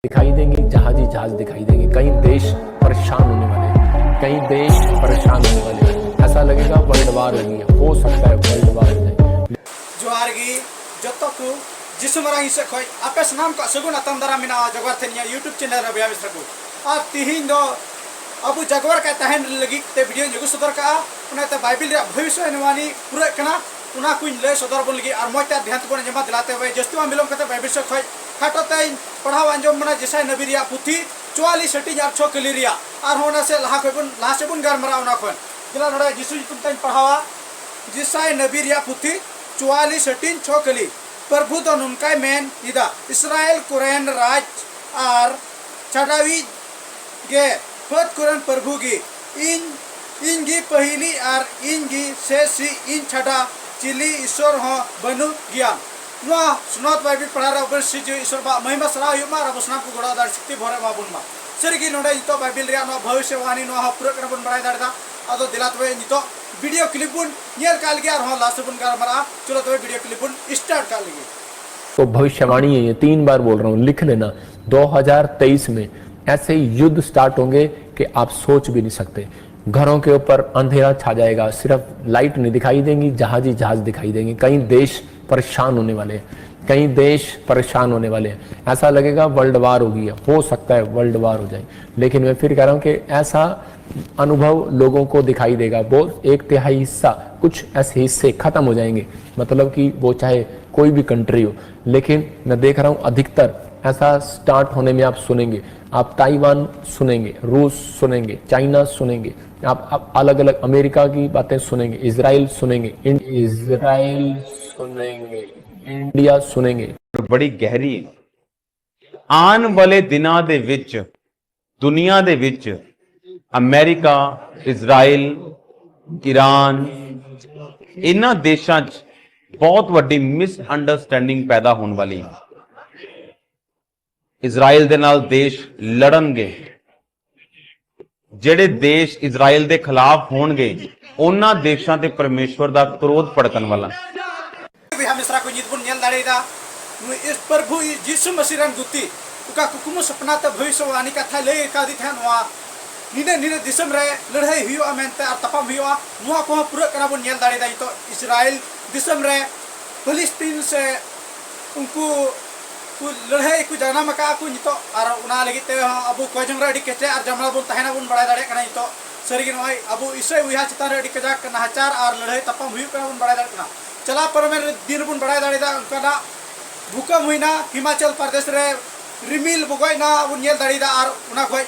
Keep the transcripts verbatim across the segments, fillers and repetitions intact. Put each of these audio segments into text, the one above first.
दिखाई देंगी, जहाज ही जहाज दिखाई देंगे। कई देश परेशान होने वाले हैं, कई देश परेशान होने वाले हैं। ऐसा लगेगा वर्ल्ड वार हो गई है, हो सकता है वर्ल्ड वार हो जाए। ᱡᱚᱦᱟᱨ ᱜᱮ ᱡᱚᱛᱚ ᱠᱚ, ᱡᱤᱥᱩ ᱢᱟᱨᱟᱝ ᱤᱧ ᱥᱮᱫ ᱠᱷᱚᱱ ᱟᱯᱮ ᱥᱟᱱᱟᱢ ᱠᱚᱣᱟᱜ ᱥᱟᱹᱜᱩᱱ ᱟᱛᱟᱝ ᱫᱟᱨᱟᱢ ᱢᱮᱱᱟᱜᱼᱟ ᱡᱟᱜᱣᱟᱨ ᱛᱷᱮᱱᱤᱭᱟ YouTube ᱪᱮᱱᱮᱞ ᱨᱮ ᱵᱚᱭᱦᱟ ᱢᱤᱥᱨᱟ ᱠᱚ᱾ ᱟᱨ ᱛᱤᱦᱤᱧ ᱫᱚ ᱟᱵᱚ ᱡᱟᱜᱣᱟᱨ ᱠᱟᱭ ᱛᱟᱦᱮᱱ ᱞᱟᱹᱜᱤᱫ ᱛᱮ ᱵᱷᱤᱰᱤᱭᱳᱧ ᱟᱹᱜᱩ ᱥᱚᱫᱚᱨ ᱠᱟᱜᱼᱟ᱾ ᱚᱱᱟᱛᱮ ᱵᱟᱭᱵᱮᱞ ᱨᱮᱭᱟᱜ ᱵᱷᱚᱵᱤᱥᱥᱚᱵᱟᱱᱤ ᱯᱩᱨᱟᱹᱜ ᱠᱟᱱᱟ, ᱚᱱᱟ ᱠᱚᱧ ᱞᱟᱹᱭ ᱥᱚᱫᱚᱨ ᱵᱚᱱ ᱞᱟᱹᱜᱤᱫ᱾ ᱟᱨ ᱢᱚᱡᱽ ᱛᱮ ᱫᱷᱮᱭᱟᱱ ᱛᱮᱵᱚᱱ ᱟᱸᱡᱚᱢᱟ᱾ ᱫᱮᱞᱟ ᱛᱚᱵᱮ ᱡᱟᱹᱥᱛᱤ ᱵᱟᱝ ᱵᱤᱞᱚᱢ ᱠᱟᱛᱮ ᱵᱟᱭᱵᱮᱞ ᱥᱮᱫ ᱠᱷᱚᱱ ᱠᱷᱟᱴᱚ ᱛᱮᱧ ᱯᱟᱲᱦᱟᱣ ᱟᱸᱡᱚᱢ ᱵᱚᱱᱟ ᱡᱮᱥᱟᱭ ᱱᱟᱵᱤ ᱨᱮᱭᱟᱜ ᱯᱩᱛᱷᱤ ᱪᱩᱣᱟᱞᱤᱥ ᱦᱟᱹᱴᱤᱧ ᱟᱨ ᱪᱷᱚ ᱠᱟᱹᱞᱤ ᱨᱮᱭᱟᱜ᱾ ᱟᱨᱦᱚᱸ ᱚᱱᱟ ᱥᱮᱫ ᱞᱟᱦᱟ ᱠᱷᱚᱱ ᱵᱚᱱ, ᱞᱟᱦᱟ ᱥᱮᱫ ᱵᱚᱱ ᱜᱟᱞᱢᱟᱨᱟᱣᱟ ᱚᱱᱟ ᱠᱷᱚᱱ᱾ ᱫᱮᱞᱟ ᱱᱚᱰᱮ ᱡᱤᱥᱩ ᱧᱩᱛᱩᱢ ᱛᱮᱧ ᱯᱟᱲᱦᱟᱣᱟ, ᱡᱮᱥᱟᱭ ᱱᱟᱵᱤ ᱨᱮᱭᱟᱜ ᱯᱩᱛᱷᱤ ᱪᱩᱣᱟᱞᱤᱥ ᱦᱟᱹᱴᱤᱧ ᱪᱷᱚ ᱠᱟᱹᱞᱤ᱾ ᱯᱨᱚᱵᱷᱩ ᱫᱚ ᱱᱚᱝᱠᱟᱭ ᱢᱮᱱ ᱮᱫᱟ, ᱤᱥᱨᱟᱭᱮᱞ ᱠᱚᱨᱮᱱ ᱨᱟᱡᱽ ᱟᱨ ᱪᱷᱟᱰᱟᱣᱤᱡ ᱜᱮ, ᱯᱷᱟᱹᱫ ᱠᱚᱨᱮᱱ ᱯᱨᱚᱵᱷᱩ ᱜᱮ, ᱤᱧ, ᱤᱧ ᱜᱮ ᱯᱟᱹᱦᱤᱞᱤ ᱟᱨ ᱤᱧ ᱜᱮ ᱥᱮᱥᱤ, ᱤᱧ ᱪᱷᱟᱰᱟ ᱪᱤᱞᱤ ᱤᱥᱚᱨ ᱦᱚᱸ ᱵᱟᱹᱱᱩᱜ ᱜᱮᱭᱟ᱾ ᱱᱚᱣᱟ ᱥᱱᱚᱛ ᱵᱟᱭᱵᱮᱞ ᱯᱟᱲᱦᱟᱣ ᱨᱮ ᱟᱵᱚᱨᱮᱱ ᱥᱤᱨᱡᱟᱹᱣᱤᱡ ᱤᱥᱚᱨ ᱵᱟᱵᱟ ᱢᱚᱦᱤᱢᱟ ᱥᱟᱨᱦᱟᱣ ᱦᱩᱭᱩᱜ ᱢᱟ ᱟᱨ ᱟᱵᱚ ᱥᱟᱱᱟᱢ ᱠᱚ ᱜᱚᱲᱚ ᱫᱟᱲᱮ ᱥᱚᱠᱛᱤ ᱵᱷᱚᱨ ᱮᱢᱟ ᱵᱚᱱ ᱢᱟ᱾ ᱥᱟᱹᱨᱤᱜᱮ ᱱᱚᱰᱮ ᱱᱤᱛᱚᱜ ᱵᱟᱭᱵᱮᱞ ᱨᱮᱭᱟᱜ ᱱᱚᱣᱟ ᱵᱷᱚᱵᱤᱥᱥᱚᱵᱟᱱᱤ ᱱᱚᱣᱟ ᱦᱚᱸ ᱯᱩᱨᱟᱹᱜ ᱠᱟᱱᱟ ᱵᱚᱱ ᱵᱟᱲᱟᱭ ᱫᱟᱲᱮᱭᱟᱫᱟ᱾ ᱟᱫᱚ ᱫᱮᱞᱟ ᱛᱚᱵᱮ ᱱᱤᱛᱚᱜ ᱵᱷᱤᱰᱤᱭᱳ ᱠᱞᱤᱯ ᱵᱚᱱ ᱧᱮᱞ ᱠᱟᱜ ᱞᱮᱜᱮ, ᱟᱨᱦᱚᱸ ᱞᱟᱥᱴ ᱨᱮᱵᱚᱱ ᱜᱟᱞᱢᱟᱨᱟᱜᱼᱟ᱾ ᱪᱚᱞᱚ ᱛᱚᱵᱮ ᱵᱷᱤᱰᱤᱭᱳ ᱠᱞᱤᱯ ᱵᱚᱱ ᱥᱴᱟᱨᱴ ᱠᱟᱜ ᱞᱮᱜᱮ᱾ तो भविष्यवाणी है ये, तीन बार बोल रहा हूँ, लिख लेना। दो हज़ार तेईस में ऐसे युद्ध स्टार्ट होंगे कि आप सोच भी नहीं सकते। घरों के ऊपर अंधेरा छा जाएगा, सिर्फ लाइट नहीं दिखाई देंगी, जहाज ही जहाज दिखाई देंगे। कई देश परेशान होने वाले हैं, कई देश परेशान होने वाले हैं। ऐसा लगेगा वर्ल्ड वार हो गई है, हो सकता है वर्ल्ड वार हो जाए। लेकिन मैं फिर कह रहा हूँ कि ऐसा अनुभव लोगों को दिखाई देगा। बहुत एक तिहाई हिस्सा, कुछ ऐसे हिस्से खत्म हो जाएंगे, मतलब कि वो चाहे कोई भी कंट्री हो। लेकिन मैं देख रहा हूँ अधिकतर ऐसा स्टार्ट होने में आप सुनेंगे, आप ताइवान सुनेंगे, रूस सुनेंगे, चाइना सुनेंगे, आप, आप अलग अलग अमेरिका की बातें सुनेंगे, इसराइल सुनेंगे, इन-, इसराइल सुनेंगे, इंडिया सुनेंगे। ਬੜੀ ਗਹਿਰੀ ਹੈ। ਆਉਣ ਵਾਲੇ ਦਿਨਾਂ ਦੇ ਵਿੱਚ ਦੁਨੀਆ ਦੇ ਵਿੱਚ ਅਮਰੀਕਾ, ਇਜ਼ਰਾਈਲ, ਈਰਾਨ, ਇਹਨਾਂ ਦੇਸ਼ਾਂ 'ਚ ਬਹੁਤ ਵੱਡੀ ਮਿਸਅੰਡਰਸਟੈਂਡਿੰਗ ਪੈਦਾ ਹੋਣ ਵਾਲੀ ਹੈ। ਇਜ਼ਰਾਈਲ ਦੇ ਨਾਲ ਦੇਸ਼ ਲੜਨਗੇ। ਜਿਹੜੇ ਦੇਸ਼ ਇਜ਼ਰਾਈਲ ਦੇ ਖਿਲਾਫ ਹੋਣਗੇ, ਉਹਨਾਂ ਦੇਸ਼ਾਂ ਤੇ ਪਰਮੇਸ਼ਵਰ ਦਾ ਕ੍ਰੋਧ ਭੜਕਣ ਵਾਲਾ। ᱵᱚᱭᱦᱟ ᱢᱤᱥᱨᱟ ᱠᱚ, ᱱᱤᱛ ᱵᱚᱱ ᱧᱮᱞ ᱫᱟᱲᱮᱭᱟᱫᱟ ᱱᱩᱭ ᱤᱥ ᱯᱨᱚᱵᱷᱩ ᱡᱤᱥᱩ ᱢᱟᱹᱥᱤ ᱨᱮᱱ ᱜᱩᱛᱤ ᱚᱠᱟ ᱠᱩᱠᱢᱩ ᱥᱟᱯᱱᱟ ᱛᱮ ᱵᱷᱚᱵᱤᱥᱥᱚᱵᱟᱱᱤ ᱠᱟᱛᱷᱟᱭ ᱞᱟᱹᱭ ᱟᱠᱟᱫᱮ ᱛᱟᱦᱮᱸᱫ, ᱱᱚᱣᱟ ᱱᱤᱱᱟᱹ ᱱᱤᱱᱟᱹ ᱫᱤᱥᱚᱢ ᱨᱮ ᱞᱟᱹᱲᱦᱟᱹᱭ ᱦᱩᱭᱩᱜᱼᱟ ᱢᱮᱱᱛᱮ ᱟᱨ ᱛᱟᱯᱟᱢ ᱦᱩᱭᱩᱜᱼᱟ, ᱱᱚᱣᱟ ᱠᱚᱦᱚᱸ ᱯᱩᱨᱟᱹᱜ ᱠᱟᱱᱟ ᱵᱚᱱ ᱧᱮᱞ ᱫᱟᱲᱮᱭᱟᱫᱟ᱾ ᱱᱤᱛᱚᱜ ᱤᱥᱨᱟᱭᱮᱞ ᱫᱤᱥᱚᱢ ᱨᱮ ᱯᱷᱤᱞᱤᱥᱛᱤᱱ ᱥᱮ ᱩᱱᱠᱩ ᱠᱚ ᱞᱟᱹᱲᱦᱟᱹᱭ ᱠᱚ ᱡᱟᱱᱟᱢ ᱟᱠᱟᱫᱼᱟ ᱠᱚ ᱱᱤᱛᱚᱜ, ᱟᱨ ᱚᱱᱟ ᱞᱟᱹᱜᱤᱫ ᱛᱮ ᱦᱚᱸ ᱟᱵᱚ ᱠᱚᱭ ᱡᱚᱝ ᱨᱮ ᱟᱹᱰᱤ ᱠᱮᱴᱮᱡ ᱟᱨ ᱡᱟᱢᱲᱟ ᱵᱚᱱ ᱛᱟᱦᱮᱱᱟ ᱵᱚᱱ ᱵᱟᱲᱟᱭ ᱫᱟᱲᱮᱭᱟᱜ ᱠᱟᱱᱟ᱾ ᱱᱤᱛᱚᱜ ᱥᱟᱹᱨᱤᱜᱮ ᱱᱚᱜᱼᱚᱭ ᱟᱵᱚ ᱤᱥᱟᱹᱭ ᱵᱚᱭᱦᱟ ᱪᱮᱛᱟᱱ ᱨᱮ ᱟᱹᱰᱤ ᱠᱟᱡᱟᱠ ᱱᱟᱦᱟᱪᱟᱨ ᱟᱨ ᱞᱟᱹᱲᱦᱟᱹᱭ ᱛᱟᱯᱟᱢ ᱦᱩᱭᱩᱜ ᱠᱟᱱᱟ ᱵᱚᱱ ᱵᱟᱲᱟᱭ ᱫᱟᱲᱮᱭᱟᱜ ᱠᱟᱱᱟ᱾ ᱪᱟᱞᱟᱣ ᱯᱟᱨᱚᱢᱮᱱ ᱫᱤᱱ ᱨᱮᱵᱚᱱ ᱵᱟᱲᱟᱭ ᱫᱟᱲᱮᱭᱟᱫᱟ ᱚᱱᱠᱟᱱᱟᱜ ᱵᱷᱩᱠᱟᱢ ᱦᱩᱭᱱᱟ ᱦᱤᱢᱟᱪᱚᱞ ᱯᱨᱚᱫᱮᱥ ᱨᱮ, ᱨᱤᱢᱤᱞ ᱵᱚᱜᱚᱡ ᱮᱱᱟ ᱵᱚᱱ ᱧᱮᱞ ᱫᱟᱲᱮᱭᱟᱫᱟ᱾ ᱟᱨ ᱚᱱᱟ ᱠᱷᱚᱡ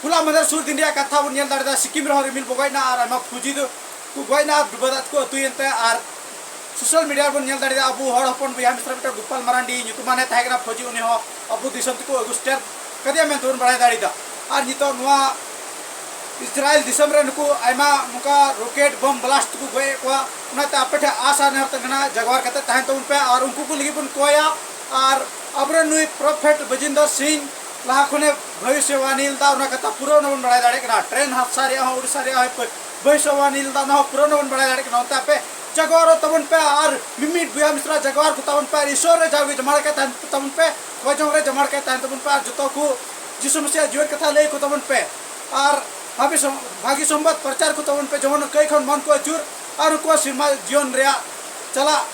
ᱦᱚᱞᱟ ᱢᱟᱫᱷᱮᱨ ᱥᱩᱨ ᱫᱤᱱ ᱨᱮᱭᱟᱜ ᱠᱟᱛᱷᱟ ᱵᱚᱱ ᱧᱮᱞ ᱫᱟᱲᱮᱭᱟᱫᱟ, ᱥᱤᱠᱤᱢ ᱨᱮᱦᱚᱸ ᱨᱤᱢᱤᱞ ᱵᱚᱜᱚᱡ ᱮᱱᱟ ᱟᱨ ᱟᱭᱢᱟ ᱯᱷᱩᱡᱤ ᱫᱚ ᱠᱚ ᱜᱚᱡ ᱮᱱᱟ ᱟᱨ ᱰᱩᱵᱟᱹ ᱫᱟᱜ ᱛᱮᱠᱚ ᱟᱹᱛᱩᱭᱮᱱ ᱛᱮ᱾ ᱟᱨ ᱥᱳᱥᱟᱞ ᱢᱤᱰᱤᱭᱟ ᱨᱮᱵᱚᱱ ᱧᱮᱞ ᱫᱟᱲᱮᱭᱟᱫᱟ ᱟᱵᱚ ᱦᱚᱲ ᱦᱚᱯᱚᱱ ᱵᱚᱭᱦᱟ ᱢᱤᱥᱨᱟ ᱢᱤᱫᱴᱮᱱ ᱜᱳᱯᱟᱞ ᱢᱟᱨᱟᱱᱰᱤ ᱧᱩᱛᱩᱢᱟᱱᱮ ᱛᱟᱦᱮᱸ ᱠᱟᱱᱟ ᱯᱷᱚᱡᱤ, ᱩᱱᱤ ᱦᱚᱸ ᱟᱵᱚ ᱫᱤᱥᱚᱢ ᱛᱮᱠᱚ ᱟᱹᱜᱩ ᱥᱮᱴᱮᱨ ᱠᱟᱫᱮᱭᱟ ᱢᱮᱱᱛᱮ ᱵᱚᱱ ᱵᱟᱲᱟᱭ ᱫᱟᱲᱮᱭᱟᱫᱟ᱾ ᱟᱨ ᱱᱤᱛᱚᱜ ᱱᱚᱣᱟ ᱤᱥᱨᱟᱭᱮᱞ ᱫᱤᱥᱚᱢ ᱨᱮ ᱱᱩᱠᱩ ᱟᱭᱢᱟ ᱱᱚᱝᱠᱟ ᱨᱚᱠᱮᱴ ᱵᱚᱢ ᱵᱞᱟᱥᱴ ᱠᱚ ᱜᱚᱡ ᱮᱫ ᱠᱚᱣᱟ᱾ ᱚᱱᱟᱛᱮ ᱟᱯᱮ ᱴᱷᱮᱱ ᱟᱥ ᱟᱨ ᱱᱮᱦᱚᱨ ᱛᱟᱦᱮᱸ ᱠᱟᱱᱟ, ᱡᱟᱜᱣᱟᱨ ᱠᱟᱛᱮ ᱛᱟᱦᱮᱱ ᱛᱟᱵᱚᱱ ᱯᱮ ᱟᱨ ᱩᱱᱠᱩ ᱠᱚ ᱞᱟᱹᱜᱤᱫ ᱵᱚᱱ ᱠᱚᱭᱟ᱾ ᱟᱨ ᱟᱵᱚᱨᱮᱱ ᱱᱩᱭ ᱯᱨᱚᱯᱷᱮᱴ ᱵᱟᱡᱤᱱᱫᱚᱨ ᱥᱤᱝ ᱞᱟᱦᱟ ᱠᱷᱚᱱᱮ ᱵᱷᱚᱵᱤᱥᱭᱚᱵᱟᱱᱤ ᱞᱮᱫᱟ, ᱚᱱᱟ ᱠᱟᱛᱷᱟ ᱯᱩᱨᱟᱹᱣ ᱱᱟᱵᱚᱱ ᱵᱟᱲᱟᱭ ᱫᱟᱲᱮᱭᱟᱜ ᱠᱟᱱᱟ᱾ ᱴᱨᱮᱱ ᱦᱟᱫᱥᱟ ᱨᱮᱭᱟᱜ ᱦᱚᱸ, ᱩᱲᱤᱥᱥᱟ ᱨᱮᱭᱟᱜ ᱦᱚᱸ ᱵᱷᱚᱵᱤᱥᱭᱚᱵᱟᱱᱤ ᱞᱮᱫᱟ, ᱚᱱᱟ ᱦᱚᱸ ᱯᱩᱨᱟᱹᱣ ᱱᱟᱵᱚᱱ ᱵᱟᱲᱟᱭ ᱫᱟᱲᱮᱭᱟᱜ ᱠᱟᱱᱟ᱾ ᱚᱱᱛᱮ ᱟᱯᱮ ᱡᱟᱜᱣᱟᱨᱚᱜ ᱛᱟᱵᱚᱱ ᱯᱮ ᱟᱨ ᱢᱤᱢᱤᱫ ᱵᱚᱭᱦᱟ ᱢᱤᱥᱨᱟ ᱡᱟᱜᱣᱟᱨ ᱠᱚ ᱛᱟᱵᱚᱱ ᱯᱮ ᱟᱨ ᱤᱥᱚᱨ ᱨᱮ ᱡᱟᱣᱜᱮ ᱡᱚᱢᱟᱲ ᱠᱟᱭ ᱛᱟᱦᱮᱱ ᱛᱟᱵᱚᱱ ᱯᱮ, ᱠᱚᱭ ᱡᱚᱝ ᱨᱮ ᱡᱚᱢᱟᱲ ᱠᱟᱭ ᱛᱟᱦᱮᱱ ᱛᱟᱵᱚᱱ ᱯᱮ ᱟᱨ ᱡᱚᱛᱚ ᱠᱚ ᱡᱤᱥᱩ ᱢᱟᱥᱤᱭᱟᱜ ᱡᱤᱣᱮᱫ ᱠᱟᱛᱷᱟ ᱞᱟᱹᱭ ᱠᱚ ᱛᱟᱵᱚᱱ ᱯᱮ᱾ ᱟᱨ ᱵᱷᱟᱹᱜᱤ ᱥᱚᱢ-, ᱵᱷᱟᱹᱜᱤ ᱥᱚᱢᱵᱟᱫ ᱯᱨᱚᱪᱟᱨ ᱠᱚ ᱛᱟᱵᱚᱱ ᱯᱮ, ᱡᱮᱢᱚᱱ ᱠᱟᱹᱭ ᱠᱷᱚᱱ ᱢᱚᱱ ᱠᱚ ᱟᱹᱪᱩᱨ ᱟᱨ ᱩᱱᱠᱩᱣᱟᱜ ᱥᱮᱨᱢᱟ ᱡᱤᱭᱚᱱ ᱨᱮᱭᱟᱜ ᱪᱟᱞᱟᱜ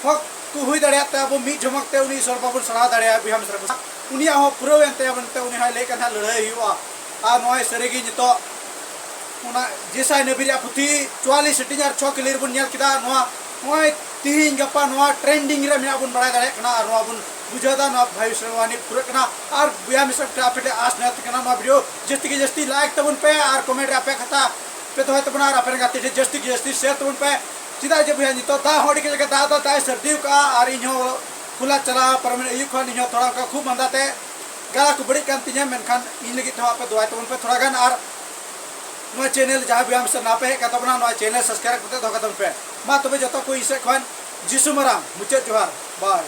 ᱦᱚᱠ ᱠᱚ ᱦᱩᱭ ᱫᱟᱲᱮᱭᱟᱜ ᱛᱮ ᱟᱵᱚ ᱢᱤᱫ ᱡᱚᱢᱚᱠ ᱛᱮ ᱩᱱᱤ ᱤᱥᱚᱨ ᱵᱟᱵᱚᱱ ᱥᱟᱨᱦᱟᱣ ᱫᱟᱲᱮᱭᱟᱜᱼᱟ᱾ ᱵᱚᱭᱦᱟ ᱢᱤᱥᱨᱟ ᱠᱚ, ᱩᱱᱤᱭᱟᱜ ᱦᱚᱸ ᱯᱩᱨᱟᱹᱣ ᱮᱱ ᱛᱟᱭᱟ ᱢᱮᱱᱛᱮ ᱩᱱᱤ ᱦᱚᱸᱭ ᱞᱟᱹᱭ ᱠᱟᱱ ᱛᱟᱦᱮᱸᱫ ᱞᱟᱹᱲᱦᱟᱹᱭ ᱦᱩᱭᱩᱜᱼᱟ᱾ ᱟᱨ ᱱᱚᱜᱼᱚᱭ ᱥᱟᱹᱨᱤᱜᱮ ᱱᱤᱛᱚᱜ ᱚᱱᱟ ᱡᱮᱥᱟᱭ ᱱᱟᱹᱵᱤ ᱨᱮᱭᱟᱜ ᱯᱩᱛᱷᱤ ᱪᱩᱣᱟᱞᱤᱥ ᱦᱟᱹᱴᱤᱧ ᱟᱨ ᱪᱷᱚ ᱠᱤᱞᱤ ᱨᱮᱵᱚᱱ ᱧᱮᱞ ᱠᱮᱫᱟ᱾ ᱱᱚᱣᱟ ᱱᱚᱜᱼᱚᱭ ᱛᱤᱦᱤᱧ ᱜᱟᱯᱟ ᱱᱚᱣᱟ ᱴᱨᱮᱱᱰᱤᱝ ᱨᱮ ᱢᱮᱱᱟᱜ ᱵᱚᱱ ᱵᱟᱲᱟᱭ ᱫᱟᱲᱮᱭᱟᱜ ᱠᱟᱱᱟ ᱟᱨ ᱱᱚᱣᱟ ᱵᱚᱱ ᱵᱩᱡᱷᱟᱹᱣ ᱮᱫᱟ᱾ ᱱᱚᱣᱟ ᱵᱷᱟᱭᱩᱥ ᱨᱮ ᱱᱚᱣᱟ ᱱᱤᱛ ᱯᱩᱨᱟᱹᱜ ᱠᱟᱱᱟ᱾ ᱟᱨ ᱵᱚᱭᱦᱟ ᱢᱤᱥᱨᱟ ᱠᱚ ᱴᱷᱮᱱ ᱟᱯᱮ ᱴᱷᱮᱱ ᱟᱥ ᱱᱮᱦᱚᱨ ᱛᱟᱦᱮᱸ ᱠᱟᱱᱟ, ᱱᱚᱣᱟ ᱵᱷᱤᱰᱤᱭᱳ ᱡᱟᱹᱥᱛᱤ ᱜᱮ ᱡᱟᱹᱥᱛᱤ ᱞᱟᱭᱤᱠ ᱛᱟᱵᱚᱱ ᱯᱮ ᱟᱨ ᱠᱚᱢᱮᱱᱴ ᱨᱮ ᱟᱯᱮᱭᱟᱜ ᱠᱟᱛᱷᱟ ᱯᱮ ᱫᱚᱦᱚᱭ ᱛᱟᱵᱚᱱᱟ ᱟᱨ ᱟᱯᱮ ᱨᱮᱱ ᱜᱟᱛᱮ ᱴᱷᱮᱱ ᱡᱟᱹᱥᱛᱤ ᱜᱮ ᱡᱟᱹᱥᱛᱤ ᱥᱮᱭᱟᱨ ᱛᱟᱵᱚᱱ ᱯᱮ᱾ ᱪᱮᱫᱟᱜ ᱡᱮ ᱵᱚᱭᱦᱟ ᱱᱤᱛᱚᱜ ᱫᱟᱜ ᱦᱚᱸ ᱟᱹᱰᱤ ᱠᱟᱡᱟᱠ ᱮ ᱫᱟᱜ ᱮᱫᱟ, ᱫᱟᱜ ᱮ ᱥᱟᱹᱨᱫᱤ ᱟᱠᱟᱫᱼᱟ ᱟᱨ ᱤᱧ ᱦᱚᱸ ᱦᱚᱞᱟ ᱪᱟᱞᱟᱣ ᱯᱟᱨᱚᱢᱮᱱ ᱟᱹᱭᱩᱵ ᱠᱷᱚᱱ ᱤᱧ ᱦᱚᱸ ᱛᱷᱚᱲᱟ ᱚᱱᱠᱟ ᱠᱷᱩᱜ ᱢᱟᱸᱫᱟ ᱛᱮ ᱜᱟᱞᱟ ᱠᱚ ᱵᱟᱹᱲᱤᱡ ᱠᱟᱱ ᱛᱤᱧᱟᱹ, ᱢᱮᱱᱠᱷᱟᱱ ᱤᱧ ᱞᱟᱹᱜᱤᱫ ᱛᱮᱦᱚᱸ ᱟᱯᱮ ᱫᱚᱦᱚᱭ ᱛᱟᱵᱚᱱ ᱯᱮ ᱛᱷᱚᱲᱟ ᱜᱟᱱ᱾ ᱟᱨ ᱱᱚᱣᱟ ᱪᱮᱱᱮᱞ ᱡᱟᱦᱟᱸ ᱵᱚᱭᱦᱟ ᱢᱤᱥᱨᱟ ᱱᱟᱣᱟ ᱯᱮ ᱦᱮᱡ ᱠᱟᱱ ᱛᱟᱵᱚᱱᱟ, ᱱᱚᱣᱟ ᱪᱮᱱᱮᱞ ᱥᱟᱵᱥᱠᱨᱟᱭᱤᱵ ᱠᱟᱛᱮ ᱫᱚᱦᱚ ᱠᱟᱛᱟᱵᱚᱱ ᱯᱮ᱾ ᱢᱟ ᱛᱚᱵᱮ ᱡᱚᱛᱚ ᱠᱚ ᱤᱧ ᱥᱮᱫ ᱠᱷᱚᱱ ᱡᱤᱥᱩ ᱢᱟᱨᱟᱝ ᱢᱩᱪᱟᱹᱫ ᱡᱚᱦᱟᱨ, ᱵᱟᱭ᱾